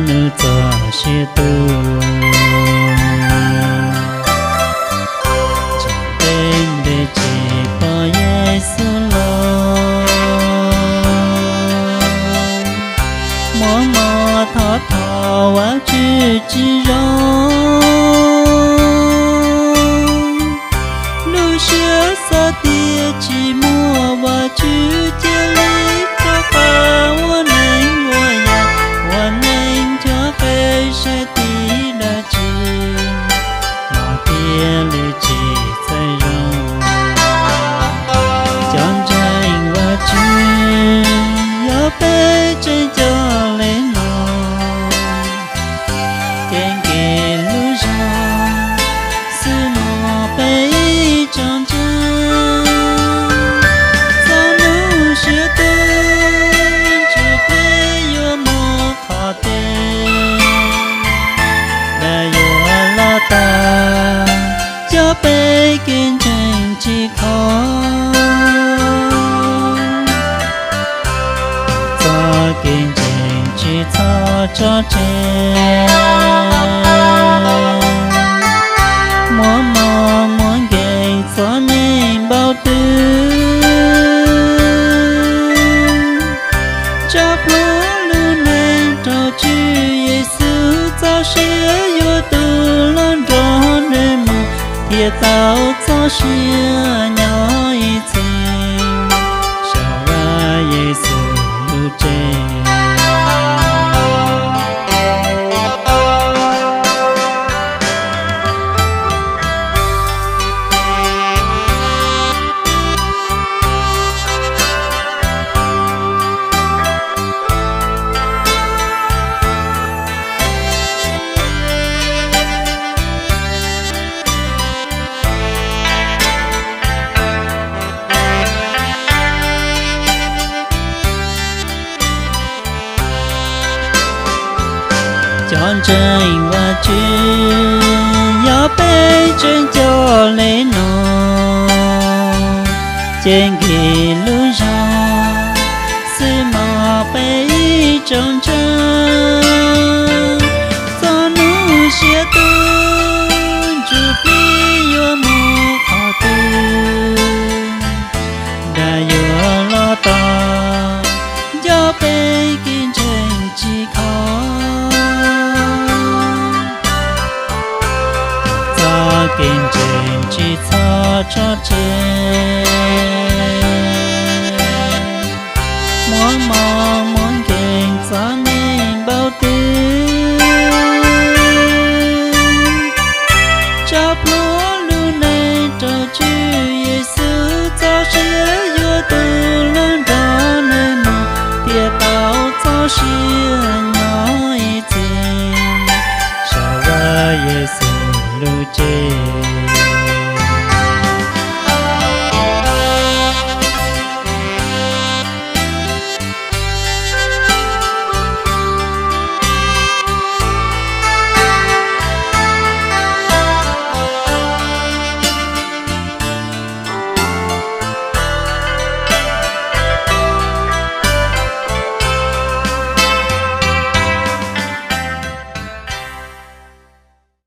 nws txoj sia tu. Tsis ntev ntev tsis pom Yexus los, muaj mob thov thov Vajtswv tsis zoo. Lub siab xav tias tsis muaj Vajtswv cia li rov qab ua neeg ua yaig, ua neeg ncho qe saib tiv dab tsi los thiaj li tsis txawj zoo. Cov ntseeg Vajtswv, yog peb tseem coj li no, ces nkim lub zog xwb mog peb ib tsoom ntseeg. Txog hnub siab tuag, ntshai peb yuav mus qhov twg, dag yuav los tag, coj peb kev ntseeg tsis khov. Txoj kev ntseeg tsis txhob tso tseg, muaj mob muaj nkeeg txom nyem npaum twg, tso plhuav lub neej rau Tswv Yexus, txoj sia yuav tu los nrog nws mus, thiaj tau txoj sia nyob ib txhis saum Vajtswv Yexus lub tsev. Cov ntseeg Vajtswv, yog peb tseem coj li no, ces nkim lub zog xwb mog peb ib tsoom ntseeg. Txog hnub siab tuag, ntshai peb yuav mus qhov twg, dag yuav los tag, coj peb kev ntseeg tsis khov. Txoj kev ntseeg tsis txhob tso tseg, muaj mob muaj nkeeg txom nyem npaum twg, tso plhuav lub neej rau Tswv Yexus, txoj sia yuav tu los nrog nws mus, thiaj tau txoj sia nyob ib txhis saum Vajtswv Yexus lub tsev.